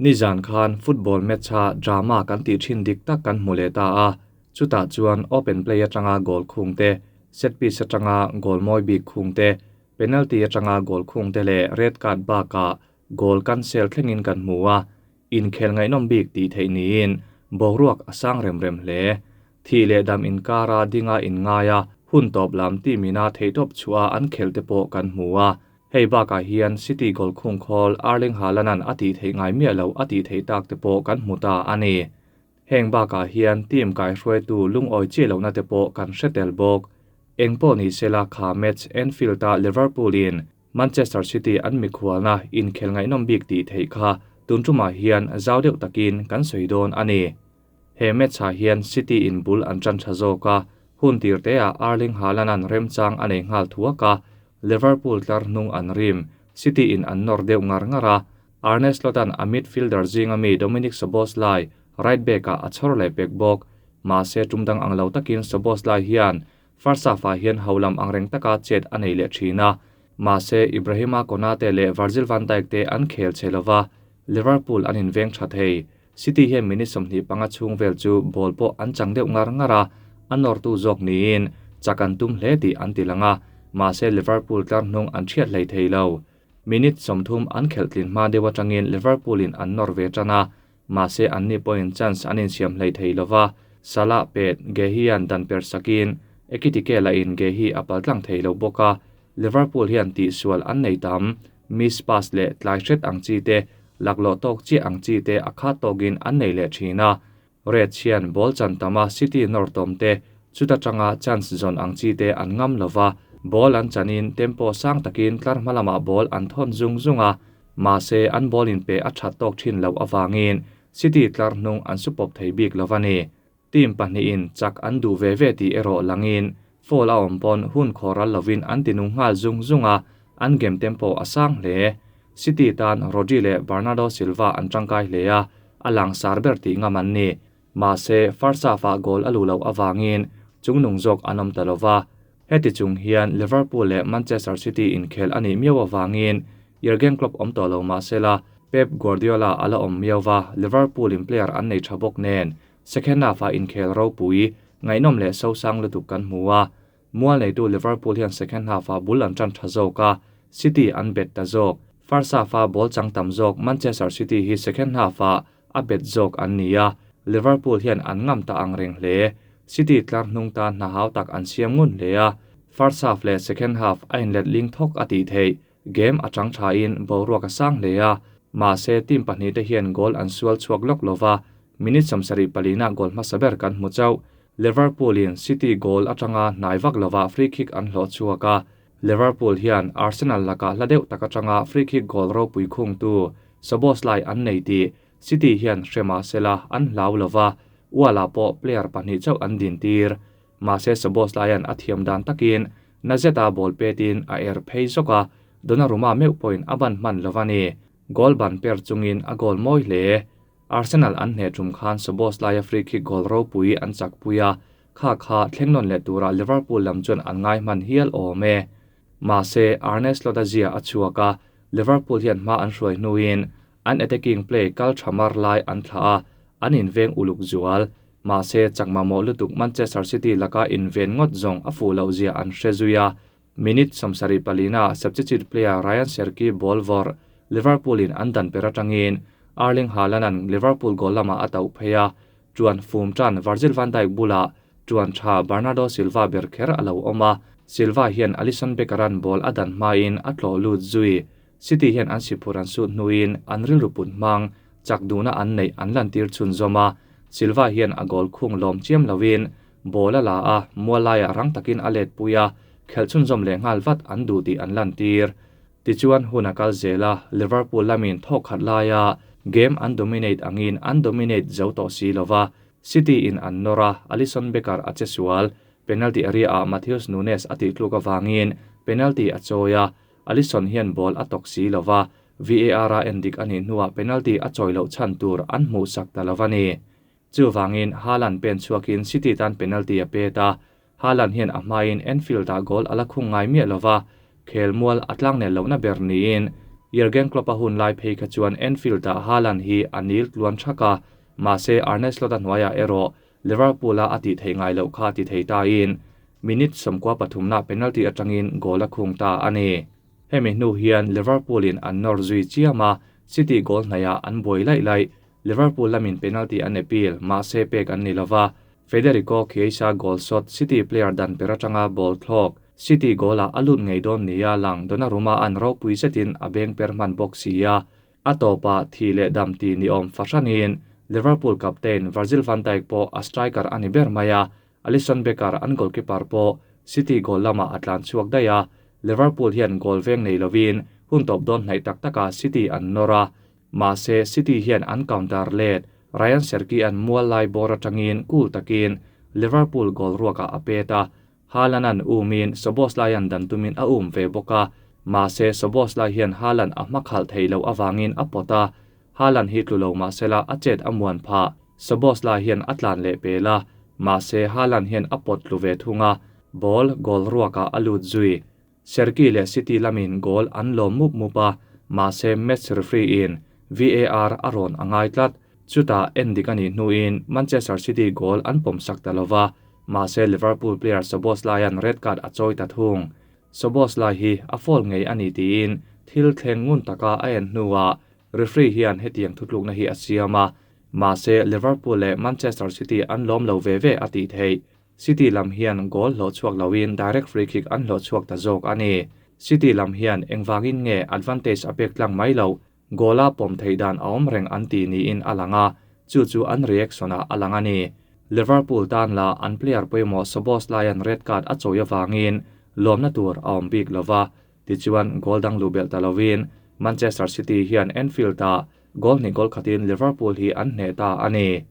Nizan khan football match-a drama kan tih thin dik tak kan hmu leh ta a, chutah chuan open play atanga goal khung te, set piece atanga goal mawi bik khung te, penalty atanga goal khung te leh red card bakah goal cancel thlengin kan hmu a, inkhel ngaihnawm bik tih theih niin boruak a sang rem rem hle. Thih leh dam inkara dinga inngaia hun tawp lam team ina theihtawp chhuah an khelh te pawh kan hmu a. Hei bakah hian City goal khung khawl Erling Haaland-a'n a tih theih ngai miah loh a tih theih tak te pawh kan hmu ta a ni. Heng bakah hian team kaihruaitu lungawi chiah lohna te pawh kan hre tel bawk. Eng pawh ni sela kha match Anfield-a Liverpool-in Manchester City an mikhualna inkhel ngaihnawm bik tih theih kha tun tumah hian zau deuh takin kan sawi dawn a ni. He match-ah hian City in bul an tan tha zawk a, hun tir teah Erling Haaland-a'n remchang a nei nghal thuak a, Liverpool tlar hnung an rim, City in an nawr deuh ngar ngar a, Arne Slot-a'n a midfielder zinga mi Dominik Szoboszlai right back-ah a chhawr leh pek bawk. Mahse tum dang ang lo takin Szoboszlai hian first half-ah hian ho lam angreng taka chet a nei leh thin a, mahse Ibrahima Konate leh Virgil van Dijk te an khel che lova, Liverpool an inveng tha thei. City hian minute 25 chhung vel chu ball pawh an chang deuh ngar ngar a, a nawrtu zawk niin chak an tum hle tih an ti lang a, mahse Liverpool tlar hnung an thiat hlei thei lo. Minute 30 an khelh tlin hma deuh atangin Liverpool in an nawr ve tan a, mahse anni pawhin chance an insiam hlei thei lova, Salah pet Guehi-a'n dan per sakin Ekitike lahin Guehi a paltlang thei lo bawk a, Liverpool hian tihsual an nei tam. Miss pass leh tlai hret ang chi te, laklawh tawk chiah ang chi te a khat tawkin an nei leh thin a. Reds hian ball chan tam a City nawr tawm te, chuta tanga chance zawn ang chi te an ngam lova, ball an chanin tempo sang takin tlar hma lamah ball an thawn zung zung a, mahse an ball inpe a that tawk thin loh avangin City tlar hnung an su pawp thei bik lova ni. Team pahnihin chak an duh ve ve tih erawh langin foul a awm pawn hun khawral lovin an ti nung nghal zung zung a, an game tempo a sang hle. City tan Rodri leh Bernardo Silva an tangkai hle a, a langsar ber tih ngam an ni. Mahse, first half-ah goal a luh loh avangin chungnung zawk an awm ta lova. Heti chung hian Liverpool leh Manchester City inkhel a nih miau avangin Jurgen Klopp awm tawh lo mahsela Pep Guardiola a la awm miau va, Liverpool in player an nei tha bawk nen Second half-ah inkhel ropui, ngaihnawm leh sosang lutuk kan hmu a. Mual neitu Liverpool hian second half-ah bul an tan tha zawk a, City an bet ta zawk. First half-a ball chang tam zawk Manchester City hi second half-ah a bet zawk an ni a, Liverpool hian an ngam ta ang reng hle. City tlar hnung tan hna hau tak an siam ngun hle a, first half leh second half a inlet ling thawk a tih theih. Game a chang thain boruak a sang hle a, mahse team pahnih te hian goal an sual chhuak lawk lova, minute 74 na goal hmasa ber kan hmu chauh. Liverpool in City goal atanga hnai vak lova free kick an hlawh chhuak a, Liverpool hian Arsenal lakah hla deuh tak atanga free kick goal ropui khung tu Szoboszlai an nei tih City hian hre mahsela an hlau lova, Wall-ah pawh player pahnih chauh an din tir. Mahse Szoboszlaia'n a thiam dan takin na zeta ball petin a er phei zawk a, Donnarumma meuh pawhin a ban hman lova ni. Goal ban per chungin a goal mawi hle. Arsenal an hneh tum khan Szoboszlaia free kick goal ropui an chakpui a, kha kha thleng nawn leh tura Liverpool lam chuan an ngai hman hial awm e. Mahse Arne Slot-a zia a chhuak a, Liverpool hian hma an hruai hnuin an attacking play kal tha mar lai an thlah a, an inveng uluk zual. Mahse chakma mawh lutuk Manchester City laka inven ngawt zawng a fuh loh zia an hre zui a, minute 74 na substitute player Rayan Cherki ball vawrh Liverpool in an dan per atangin Erling Haaland-a'n Liverpool goal lamah a tauh phei a, chuan fum tan Virgil van Dijk bulah chuan tha Bernardo Silva ber kher a lo awm a, Silva hian Alisson Becker-a'n ball a dan hmain a tlawh lut zui. City hian an siphur an sut hnuin an rilru put hmang chak duhna an neih an lantir chhun zawm a, Silva hian a goal khung lawm chiam lovin ball a la a, mual laiah rang takin a let pui a, khelh chhunzawm leh nghal vat an duh tih an lantir. Tichuan hun a kal zel a, Liverpool lamin thawk khat laia game an dominate angin an dominate zo tawh si lova, City in an nawr a, Alisson Becker a che sual, penalty area-ah Matheus Nunes a tih tluk avangin penalty a chawi a, Alisson hian ball a tawk si lova, VAR a endik a nih hnuah penalty a chawi loh chhan tur an hmuh sak ta lova ni. Chuvangin Haaland pen chhuakin City tan penalty a pet a, Haaland hian a hmain Anfield-ah goal a la khung ngai miah lova, khel mual a tlang nel lohna ber niin. Jurgen Klopp-a hun lai phei kha chuan Anfield-ah Haaland hi a nil tluan thak a, mahse Arne Slot-a hnuaiah erawh Liverpool-a a tih theih ngai loh kha ti thei tain minute 13 na penalty atangin goal a khung ta a ni. Hemi hnu hian Liverpool-in an nawr zui chiam a, City goal hnaihah an buai laih laih. Liverpool lamin penalty an appeal, mahse pek an ni lova. Federico Chiesa goal shot City player dan per atanga ball thlawk City goal-ah a lut ngei dawn nia lang Donnarumma an ropui zetin a beng per hman bawk si a. A tawpah thi leh dam ti ni awm fahranin Liverpool captain Virgil van Dijk pawh a striker a ni ber mai a, Alisson Becker an goalkeeper pawh City goal lamah a tlan chhuak daih a, Liverpool hian goal veng nei lovin hun tawp dawn hnaih tak takah City an nawr a, mahse City hian an counter let, Rayan Cherki an mual lai bawr atangin cool takin Liverpool goal ruakah a pet a, Haaland an umin Szoboszlai an dan tumin a um ve bawk a, mahse Szoboszlai hian Haaland a hma khalh theih loh avangin a pawt a, Haaland hi tlu lo mahsela a chet a muan phah. Szoboszlai hian a tlan leh pel a, mahse Haaland hian a pawt tlu ve thung a, ball goal ruakah a lut zui. Cherki leh City lamin goal an lawm mup mup a, mahse match referee in VAR a rawn a ngai tlat. Chutah en dik a nih hnuin Manchester City goal an pawm sak ta lova, mahse Liverpool player Szoboszlai-a'n red card a chawi ta thung. Szoboszlai hi a foul ngei a ni tiin thil thleng ngun taka a en hnuah referee hian hetiang thutlukna hi a siam a, mahse Liverpool leh Manchester City an lawm lo ve ve a tih theih. City lam hian goal hlawh chhuak loin direct free kick an hlawh chhuak ta zawk a ni. City lam hian engvangin nge advantage a pek tlang mai loh? Goal-a pawm theih dan a awm reng an ti niin a lang a, chu chu an reaction-ah a lang a ni. Liverpool tan la an player pawimawh Szoboszlai-a'n red card a chawi avangin lawmna tur a awm bik lova, tichuan goal dang luh belh ta lovin Manchester City hian Anfield-ah goal hnih goal khatin Liverpool hi an hneh ta a ni.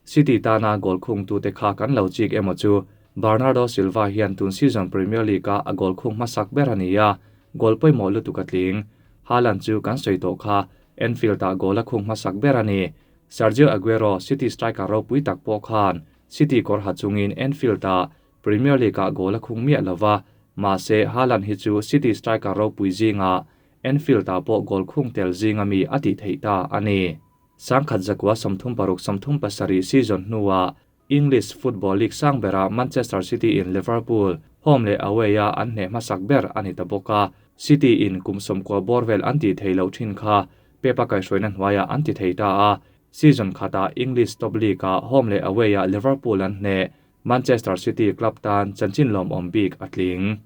City tana goal khungtute kha kan lo chik emaw chu Bernardo Silva hian tun season Premier League-a a goal khung hmasak ber a ni a, goal pawimawh lutuk a tling. Haaland chu kan sawi tawh kha, Anfield-ah goal a khung hmasak ber a ni. Sergio Aguero, City striker ropui tak pawh khan City kawr ha chungin Anfield-ah Premier League-ah goal a khung miah lova, mahse Haaland hi chu City striker ropui zingah Anfield-ah pawh goal khung tel zinga mi a tih theih ta a ni. 1936 37 season hnuah English Football League sang berah Manchester City in Liverpool home leh away-a an hneh hmasak ber a ni ta bawk a, City in kum 90 bawr vel an tih theih loh thin kha Pep-a kaihhruaina hnuaiah an ti thei ta a, season khatah English Top League-ah home leh away-ah Liverpool an hneh, Manchester City club tan chanchin lawmawm bik a tling.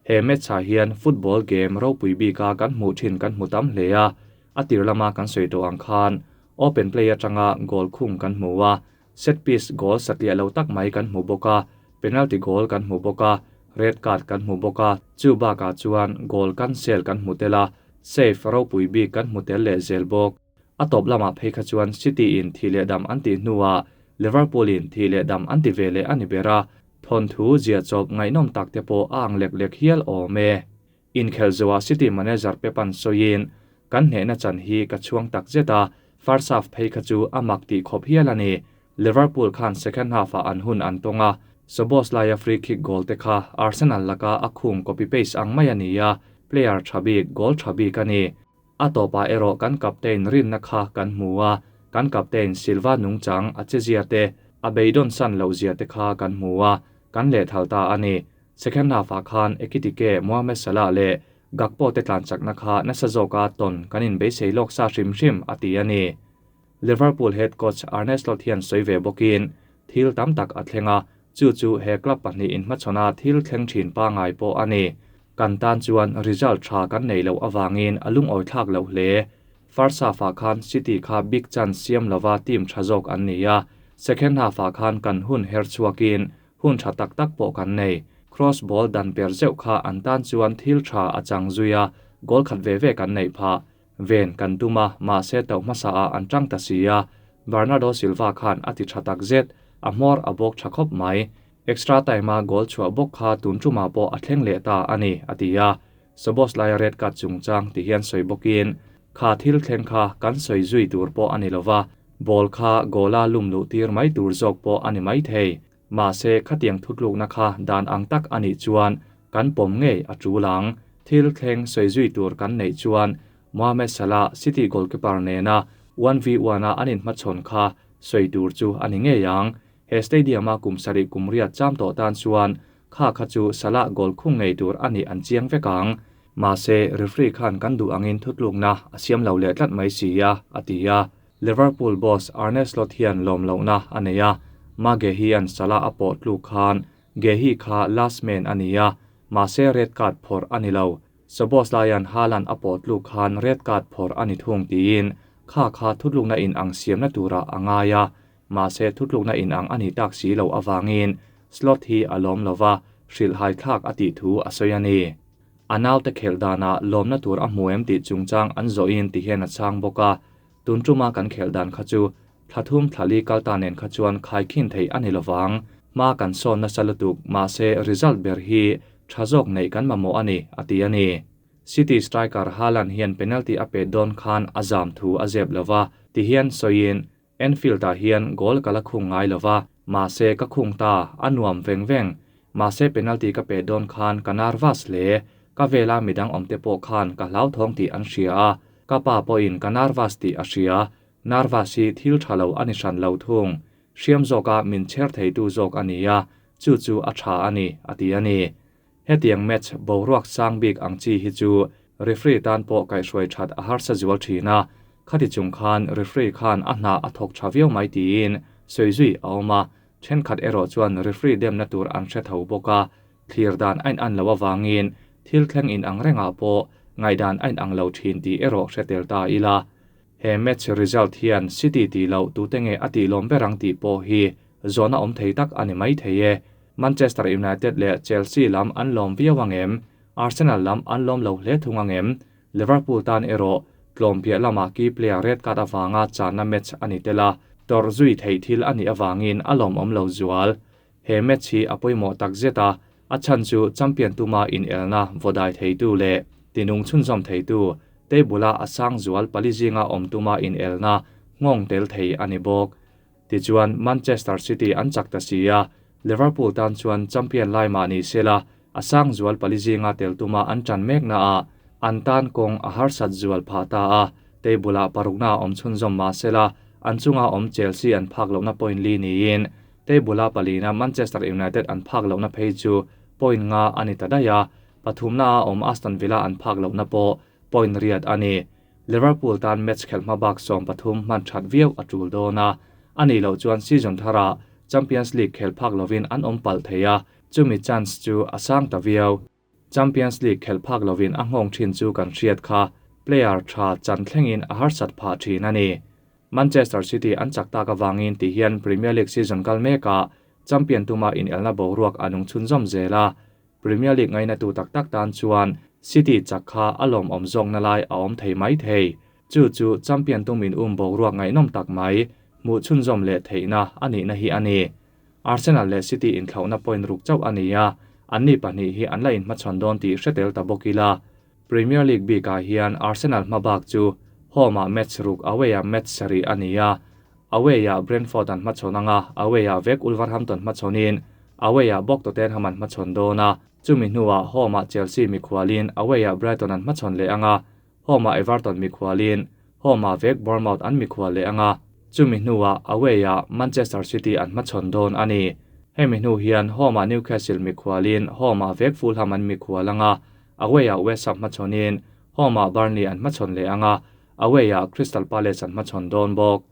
He match-ah hian football game ropui bika kan hmuh thin kan hmu tam hle a, a tir lama kan sawi tawh ang khan open play atanga goal khung kan hmu a, set piece goal satliah lo tak mai kan hmu bawk a, penalty goal kan hmu bawk a, red card kan hmu bawk a, chu bakah chuan goal cancel kan hmu tel a, save ropui bik kan hmu tel leh zel bawk. A tawp lamah phei kha chuan City in thih leh dam an tih hnuah Liverpool in thih leh dam an ti ve leh a ni ber a, thawnthu ziah chawp ngaihnawm tak te pawh a ang lek lek hial awm e. Inkhelh zawhah City manager Pep-a'n sawiin, Kan hnehna chan hi ka chhuang tak zet a, first half phei kha chu a mak tih khawp hial a ni. Liverpool khan second half-ah an hun an tawng a, Szoboszlai-a free kick goal te kha Arsenal laka a khung copy paste ang mai a ni a, player tha bik, goal tha bik a ni. A tawpah erawh kan captain rinna kha kan hmu a, kan captain Silva nungchang a che zia te, a beidawn san loh zia te kha kan hmu a, kan lehthal ta a ni. Second half-ah khan Ekitike, Mohamed Salah leh Gakpo te tlan chakna kha nasa zawka tawn kan inbeisei lawk sa hrim hrim a ti a ni. Liverpool head coach Arne Slot hian sawi ve bawkin thil tam tak a thleng a, chu chu he club pahnih inhmachhawna thil thleng thin pangngai pawh a ni. Kan tan chuan result tha kan nei loh avangin a lungawi thlak loh hle. First half-ah khan City kha big chance siam lova team tha zawk an ni a, second half-ah khan kan hun her chhuakin hun tha tak tak pawh kan nei. Cross ball dan per zeuh kha an tan chuan thil tha a chang zui a, goal khat ve ve kan neih phah. Ven kan tum a, mahse tauh hmasa ah an tang ta si a, Bernardo Silva khan a ti tha tak zet, a hmawr a bawk tha khawp mai. Extra time a goal chhuah bawk kha tun tumah pawh a thleng leh ta a ni, a ti a. Szoboszlai a red card chungchang ti hian sawi bawkin, Kha thil thleng kha kan sawi zui tur pawh a ni lova, ball kha goal a lum luh tir mai tur zawk pawh a ni mai thei. Mahse khatiang thutlukna kha dan ang tak a nih chuan kan pawm ngei a tul ang. Thil thleng sawi zui tur kan neih chuan Mohamed Salah City goalkeeper nena 1v1 a an inhmachhawn kha sawi tur chu a ni ngei ang. He stadium-a kum sarih kum riat cham tawh tan chuan kha kha chu Salah goal khung ngei tur a nih an chiang vek ang. Mahse, referee khan kan duh angin thutlukna a siam lo leh tlat mai si a, a ti a. Liverpool boss Arne Slot hian lawm lohna a nei a, Maguehi an Salah a pawh tluk khan Guehi kha last man a ni a, mahse red card phawrh a ni lo. Szoboszlaia'n Haaland a pawh tluk khan red card phawrh a ni thung tiin kha kha thutlukna in ang siamna turah a ngai a, mahse thutlukna in ang a nih tak si loh avangin Slot hi a lawm lo va, hrilhhai thlak a tih thu a sawi a ni. A naute khelh danah lawmna tur a hmu em tih chungchang an zawhin ti hian a chhang bawk a, Tun tuma kan khelh dan kha chu thla thum thla li kal ta nen kha chuan khaikhin theih a ni lovang. Hma kan sawn nasa lutuk, mahse result ber hi tha zawk neih kan mamawh a ni, a ti a ni. City striker Haaland hian penalty a pet dawn khan a zam thu a zep lova, ti hian sawiin, Anfield-ah hian goal ka la khung ngai lova, mahse ka khung ta, a nuam veng veng. Mahse penalty ka pet dawn khan ka nervous hle, ka vela midang awmte pawh khan ka hlauthawng tih an hria a, Ka pa pawhin ka nervous tih a hria, nervous hi thil tha lo a ni hran lo thung. Hriam zawka min chher theitu zawk a ni a, chu chu a tha a ni, a ti a ni. Hetiang match boruak sang bik ang chi hi chu referee tan pawh kaihhruai that a harsa zual thin a, khati chung khan referee khan a hna a thawk tha viau mai tiin sawi zui a awm a, thenkhat erawh chuan referee demna tur an hre tho bawk a, Thlir dan a inan loh avangin thil thleng inang rengah pawh ngaihdan a inang lo thin tih erawh hre tel ta ila. He match result hian City tih loh tute nge a tih lawm ber ang tih pawh hi zawhna awm thei tak a ni mai thei e. Manchester United leh Chelsea lam an lawm viau ang em? Arsenal lam an lawm lo hle thung ang em? Liverpool tan erawh tlawm piah lamah key player red card avanga channa match a ni tel a, tawrh zui theih thil a nih avangin a lawmawm lo zual. He match hi a pawimawh tak zet a, a chhan chu champion tuma inelna vawdai theitu leh tinung chhunzawm theitu, table-a a sang zual pali zinga awm tuma inelna nghawng tel thei a ni bawk. Tichuan, Manchester City an chak ta si a, Liverpool tan chuan champion lai mah ni sela a sang zual pali zinga tel tuma an ṭan meknaah an tan kawng a harsat zual phah ta a, table-ah parukna a awm chhunzawm mah sela an chunga awm Chelsea an phak lohna point li niin Table-a palina Manchester United an phak lohna phei chu point nga a ni ta daih a, pathumna a awm Aston Villa an phak lohna pawh point riat a ni. Liverpool tan match khelh hma bak 13 hman that viau a tul dawn a, a nih loh chuan season tharah Champions League khelh phak lovin an awm palh thei a, chumi chance chu a sang ta viau. Champions League khelh phak lovin a nghawng thin chu kan hriat kha, player tha chan thlengin a harsat phah thin a ni. Manchester City an chak tak avangin ti hian Premier League season kal mekah champion tuma inelna boruak a nung chhunzawm zel a, Premier League ngainatu tak tak tan chuan City chak kha a lawmawm zawkna lai a awm thei mai thei. Chu chu champion tum in um boruak ngaihnawm tak mai hmuh chhunzawm leh theihna a nihna hi a ni. Arsenal leh City inthlauhna point ruk chauh a ni a, anni pahnih hi an la inhmachhawn dawn tih hre tel ta bawk ila. Premier League bikah hian Arsenal hmabak chu home-ah match ruk away-ah match sarih a ni a, away-ah Brentford an hmachhawn ang a, away-ah vek Wolverhampton hmachhawnin away-ah bawk Tottenham an hmachhawn dawn a, chumi hnuah home-ah Chelsea mikhualin away-ah Brighton an hmachhawn leh ang a, home-ah Everton mikhualin home-ah vek Bournemouth an mikhual leh ang a, chumi hnuah away-ah Manchester City an hmachhawn dawn a ni. Hemi hnu hian home-ah Newcastle mikhualin home-ah vek Fulham an mikhual ang a, away-ah West Ham hmachhawnin home-ah Burnley an hmachhawn leh ang a, away-ah Crystal Palace an hmachhawn dawn bawk.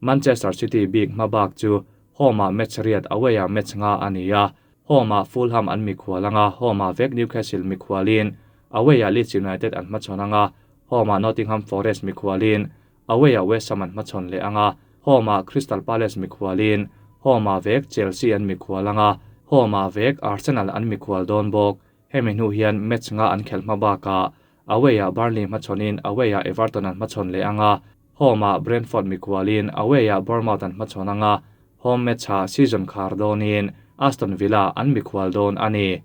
Manchester City bik hmabak chu home-ah match riat away-ah match nga a ni a, home-ah Fulham an mikhual ang a, home-ah vek Newcastle mikhualin away-ah Leeds United an hmachhawn ang a, home-ah Nottingham Forest mikhualin away-ah West Ham an hmachhawn leh ang a, home-ah Crystal Palace mikhualin home-ah vek Chelsea an mikhual ang a, home-ah vek Arsenal an mikhual dawn bawk. Hemi hnu hian match nga an khelh hma bakah away-ah Burnley hmachhawnin away-ah Everton an hmachhawn leh ang a, home-ah Brentford mikhualin away-ah Bournemouth an hmachhawn ang a, home match-ah season khar dawnin Aston Villa an mikhual dawn a ni.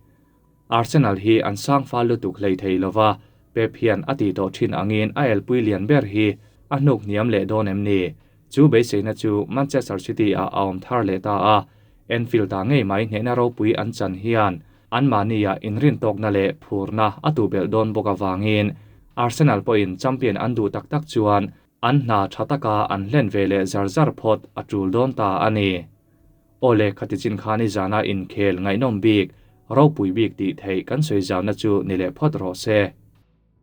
Arsenal hi an sang fal lutuk hlei thei lova, Pep hian a tih tawh thin angin a elpui lian ber hi a hnuk hniam leh dawn em ni? Chu beiseina chu Manchester City-ah a awm thar leh ta a, Anfield-ah ngei mai hnehna ropui an chan hian anmahnia inrintawkna leh phurna a tuhbelh dawn bawk avangin Arsenal pawhin champion an duh tak tak chuan an hna tha taka an hlen ve leh zar zar phawt a tul dawn ta a ni. Awle khati chin khan i zana inkhel ngaihnawm bik, ropui bik tih theih kan sawi zauna chu ni leh phawt rawh se.